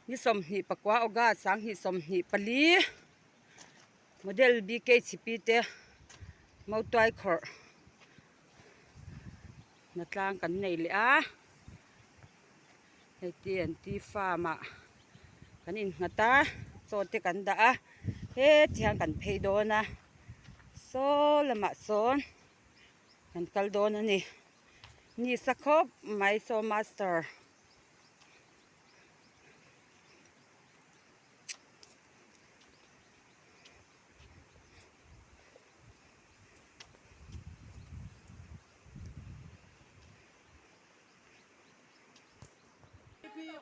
Ni 29 August 2024 model BKHP te mautuai khawrh hnatlang kan nei leh a hei TNT farm ah kan innghat a chaw te kan dah a heti hian kan phei dawn a saw lamah sawn kan kal dawn a ni ni sa khawp mai saw master.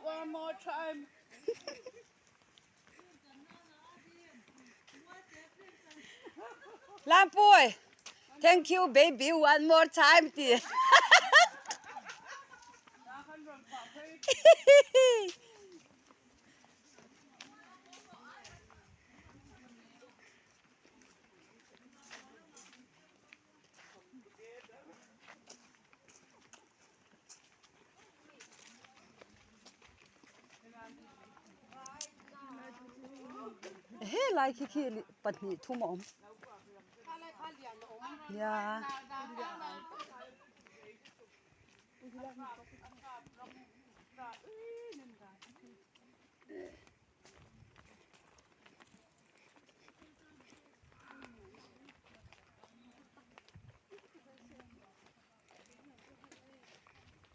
One more time. Lampui, thank you baby one more time ti. Helai khi khi pahnih thum a awm nia.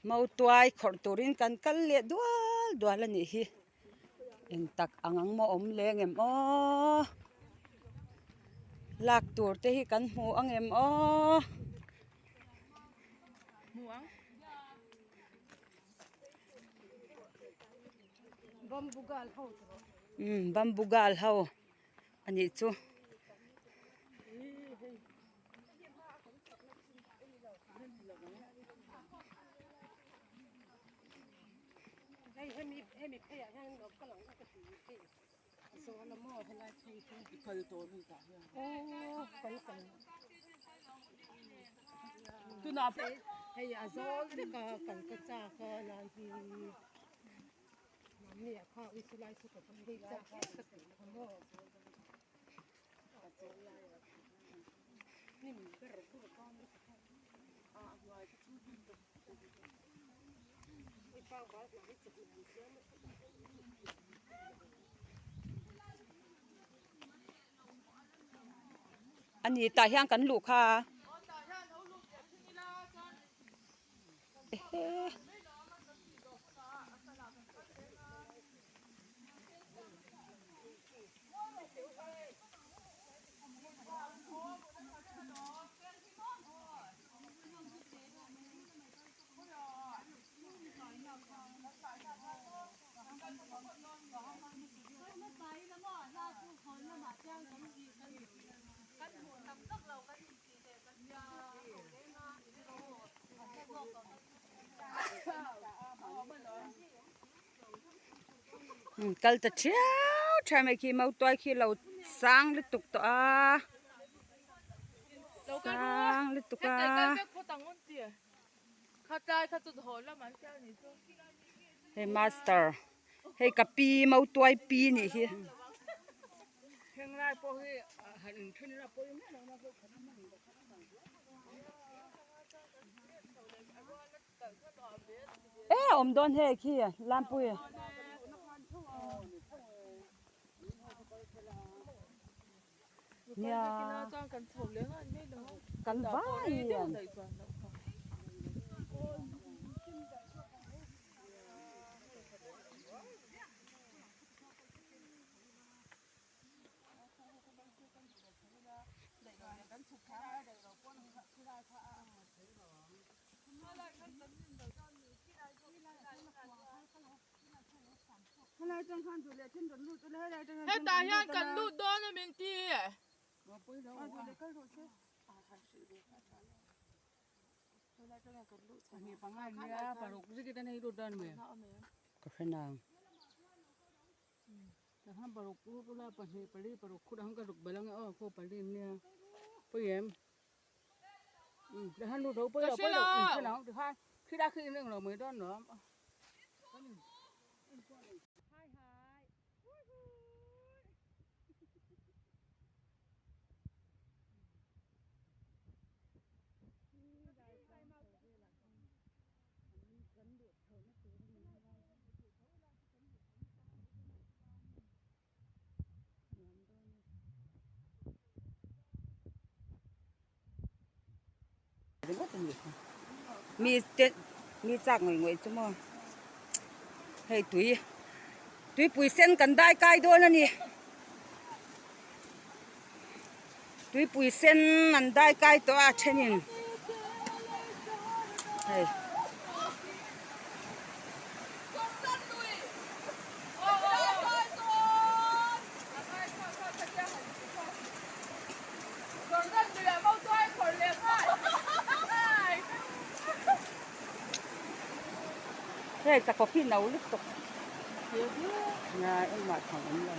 Mautuai khawrh turin kan kal leh dual dual a nih hi eng tak ang ang maw awm leng em aw lak tur te hi kan hmu ang em aw. Bamboo gal ho a nih chu. A ni tah hian kan luh kha a ehe. Kal ta thiau thiau mai khi mautuai khi lo sang lutuk tawh a sang lutuk a. Hei master hei ka pi mautuai pi nih hi. E awm dawn hei khi Lampui. Nia kan vai hian. Hetah hian kan lut dawn a min ti. Ka hre nang. Ka hre lo. Ringawt a nih kha. Mi te mi chak ngawih ngawih chu maw. Hei tui tuipui sen kan dai kai dawn a ni. Tuipui sen an dai kai tawh a thenin hei. Hei chakawk hi no lutuk nia engmah thang awm lo.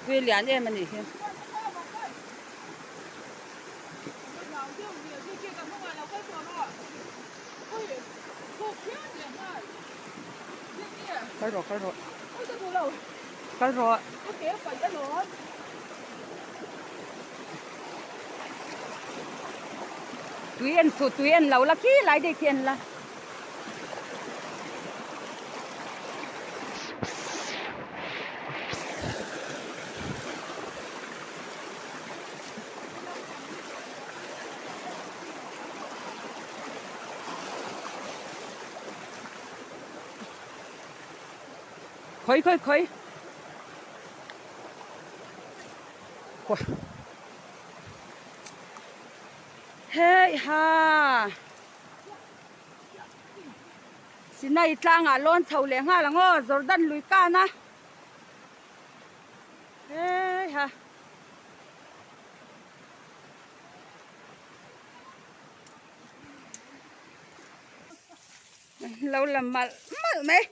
Tui lian em a nih hi. Kal rawh kal rawh kal rawh. Tui en suh tui en lo la khi lai daih khi en la. Khawi khawi khawi khaw hei ha Sinai tlangah lawn chho leh nghal ang aw Jordan lui kan a hei ha. Lo la malh malh mai.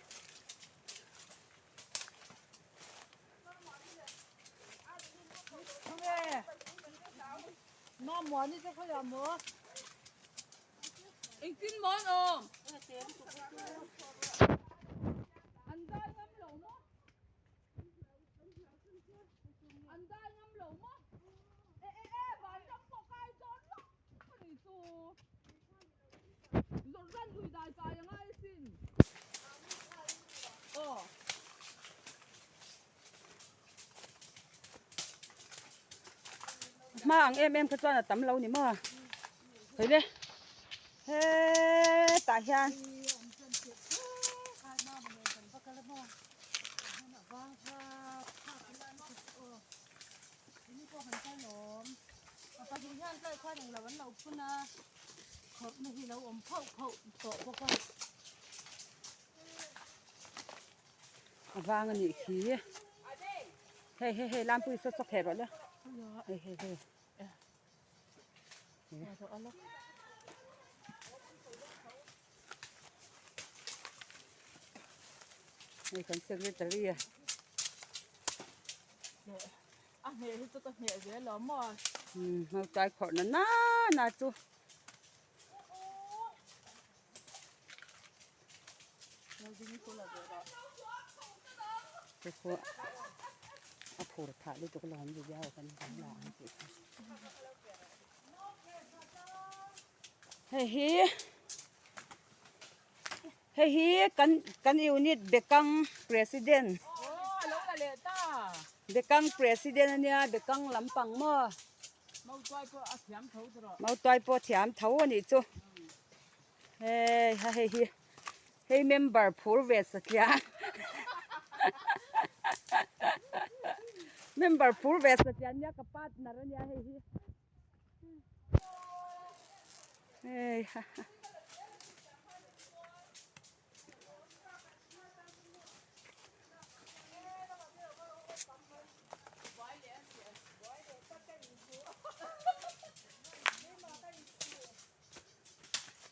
Engtin maw an awm? An dai ngam lo maw? An dai ngam lo maw? E e e vanram pawh kai dawn lo a ni chu. Zawrh ran lui dai kai a ngai asin. Aw. Hma ang em em kha chuan a tam lo ni maw? Hei le hetah hian A vang a nih khi hei hei hei lampui saw saw thei rawh le hei hei hei. Hei kan secretary a. A hneh hi chu ka hneh zel lo maw? Umm hmautai khawrh na na na chu. Te pawh a phur phah lutuk lo an video kan kan la ang tih kha. Hei hi hei hi kan kan unit bekang president bekang president ania bekang lampang maw. Mautuai pawh thiam tho a nih chu. Hei ha hei hi hei member phur ve satliah member phur ve satliah ania ka partner ania hei hi hei ha ha.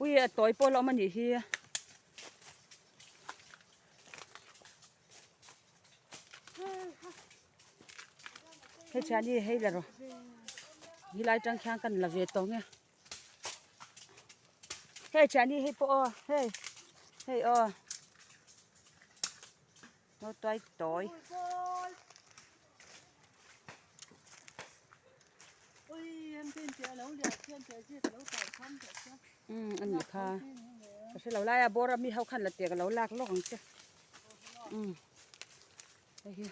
Ui a tawi pawh a la awm a nih hi. Hei thiani hei la rawh helai tang khian kan la ve tawh nge. Hei thiani hei pawh aw hei hei aw tuai tawi. Umm a nih kha ka hre lo lai a bawr a mi ho khan la tek a lo lak lawk ang che umm. Hei hi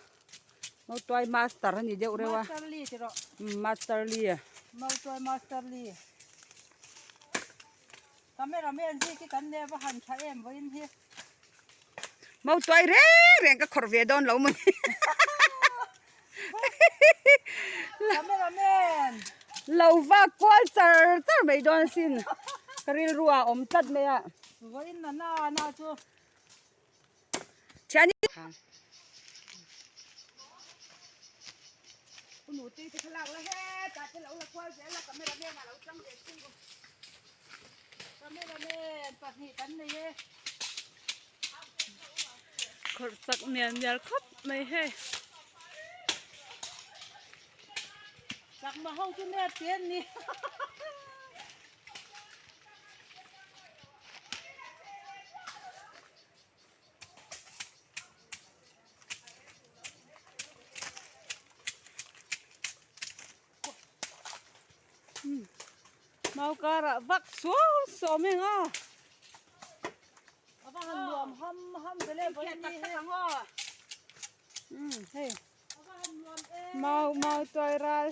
Mautuai master a ni deuh reuh a. Master Lee ti rawh. Umm Master Lee a. Mautuai Master Lee. Camera man hi khi kan leh va han tha em vawiin hi. Mautuai reng reng ka khawrh ve dawn lo maw ni. Camera man. Lo va kual char char mai dawn asin. Ka rilru ah awm tlat mai a. Vawiin na na na chu. Thiani. Nutei te thlalak la hetah te lo la kual zel a camera man ah lo tang ve thung bawk. Camera man pahnih kan nei e. Khawrh chak mial mial khawp mai hei. Chakma ho chu nep te an ni. Mau karah vak suau suau mai ang a. A va han nuam ham ham ve le vawiin ni he. Hei mau mau tuai ral.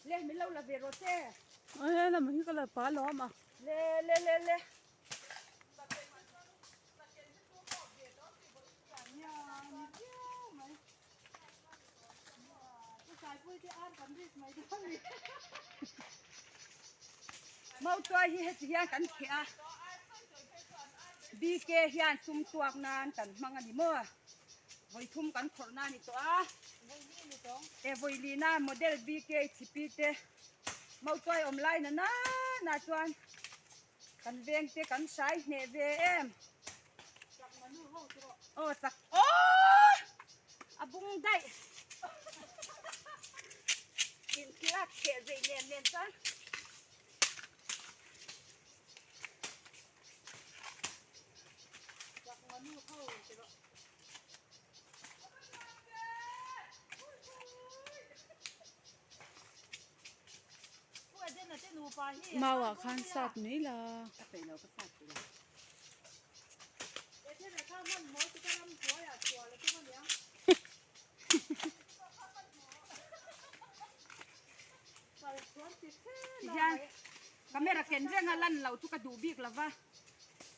Le min lo la ve rawh che. Aw he lam hi ka la pa lo awm a. Le le le le. Mautuai hi heti hian kan kheh a, BK hian sum tuak nan kan hmang a ni maw? Vawi thum kan khawrh na a ni tawh a, e vawi lina model BK chhipi te Mautuai awm lai na na chuan kan veng te kan hrai hneh ve em. Aw chak aw a bung daih in thilak chheh zei nen nen chuan Mau ah khan sat mai la. Tihian camera ken renga lan loh chu ka duh bik lova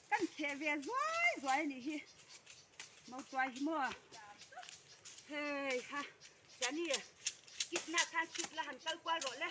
kan kheh ve zuai zuai a nih hi Mautuai hi maw hei ha. Jani, kit na khan kit la han kal kual rawh le.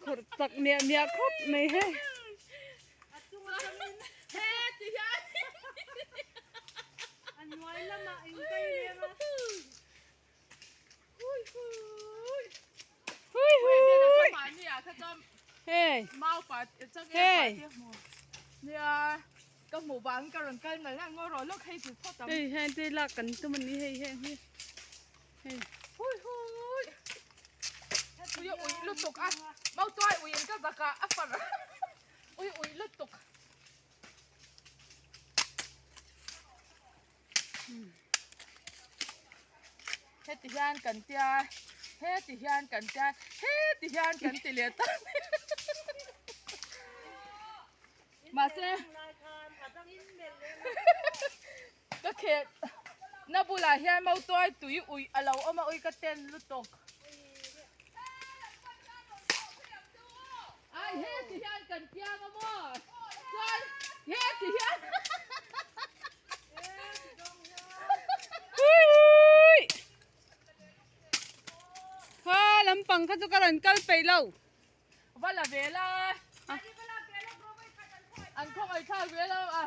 Khawrh chak miah miah khawp mai hei. Hei hei hei heng te lak kan tum a ni hei heng hi hei. Ui ui lutuk. Heti hian kan tia, heti hian kan tia, heti hian kan ti leh ta. Mahse ka kheh na bulah hian mautuai tui ui a lo awm a, ui ka ten lutuk. Ai heti hian kan piang a maw? Chuan heti hian Hui hui! lampang kha chu ka rawn kal peih lo. Va la ve la. An khawngaih thlak ve lo a.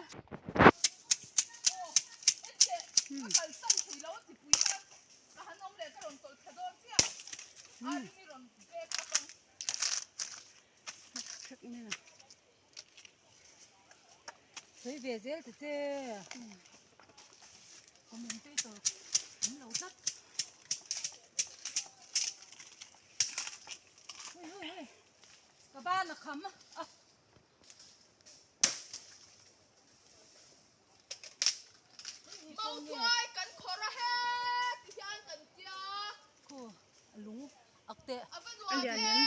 Sawi ve zel ta che. Commentator an lo tlat. Hei hei hei. Ka ban a kham a. Mautuai kan khawr a he ti hian kan tia. Khu a lung ak teh. A va nuam em.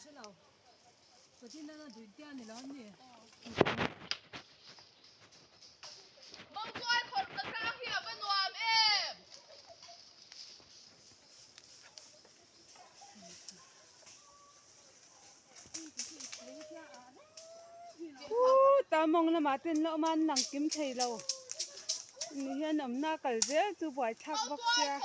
Hrelo. Patin a duih tia ni lo ani. Mautuai khawr ka tlang hi a va nuam em. Khuta mawng lamah te an la awm a an lang kim thei lo ni hian awmna kal zel chu buaithlak bawk sia.